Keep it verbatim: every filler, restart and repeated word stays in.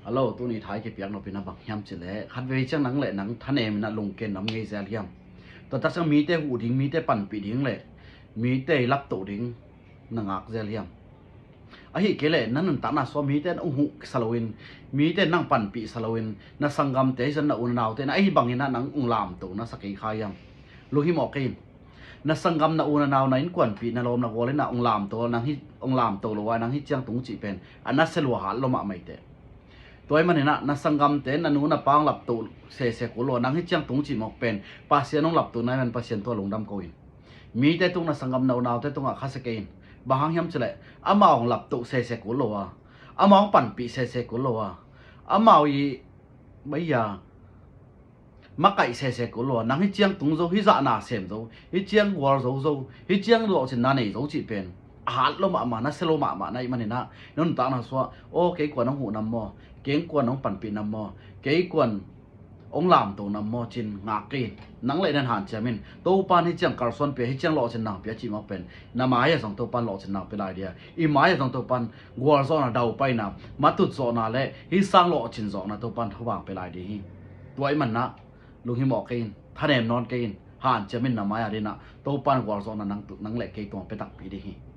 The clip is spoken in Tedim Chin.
Hello, tuni thu i kipiak nop in a bang hiam cih leh, khatvei ciang nang le nang thanem in a lungken na om ngei zel hiam? Tua tak ciang mite huh ding, mite panpih ding le mite i laptoh ding na ngak zel hiam? Ahih kei leh na nuntakna sung ah mite in hong huh sa loin, mite in nang panpih sa loin, na sanggamte hi zong na u na naute in ahi bangin a nang hong lamto na sa kei kha hiam? Lunghimawh kei in. Na sanggam, na u na nau, na innkuanpih, na lawm na gual in a hong lamto, nang hi, hong lamto lo a nang hi ciang tung cih pen a nasia lua, hat lua mahmah hi teh. Tua ahih manin a na sanggamte, na nu na pa hong laptoh sese kul lo a nang hi ciang tung cih mawk pen Pasian hong laptohna ahih man Pasian tungah lungdam ko in. Mite tung, na sanggam, na u naute tungah khasia kei in. Bang hang hiam cih leh amau hong laptoh sese kul lo a, amau hong panpih sese kul lo a, amau i, baiya, makaih sese kul lo a nang hi ciang tung zo, hi zahna sem zo, hi ciang gualzo zo, hi ciang lawhcinna nei zo cih pen a hat lua mahmah, nasia lua mahmah na hih manin a, na nuntakna sung ah, aw, kei kuan hong huh nam maw, kei kuan hong panpih nam maw, kei kuan hong lamto nam maw ci-in ngak kei in. Nang le nang hanciam in. Topa in hi ciang kalsuan pia, hi ciang lawhcin nang pia cih mawk pen na mai ah zong Topa in lawhcin nang pia lai ding a, i mai ah zong Topa in gualzawhna, daupaina, matut zawhna le hih sang lawhcin zawhna Topa in thupha pia lai ding hi. Tua ahih manin a lunghimawh kei in, thanem nawn kei in, hanciam in, na mai a ding a Topa in gualzawhna nang, nang le kei tungah pia takpi ding hi.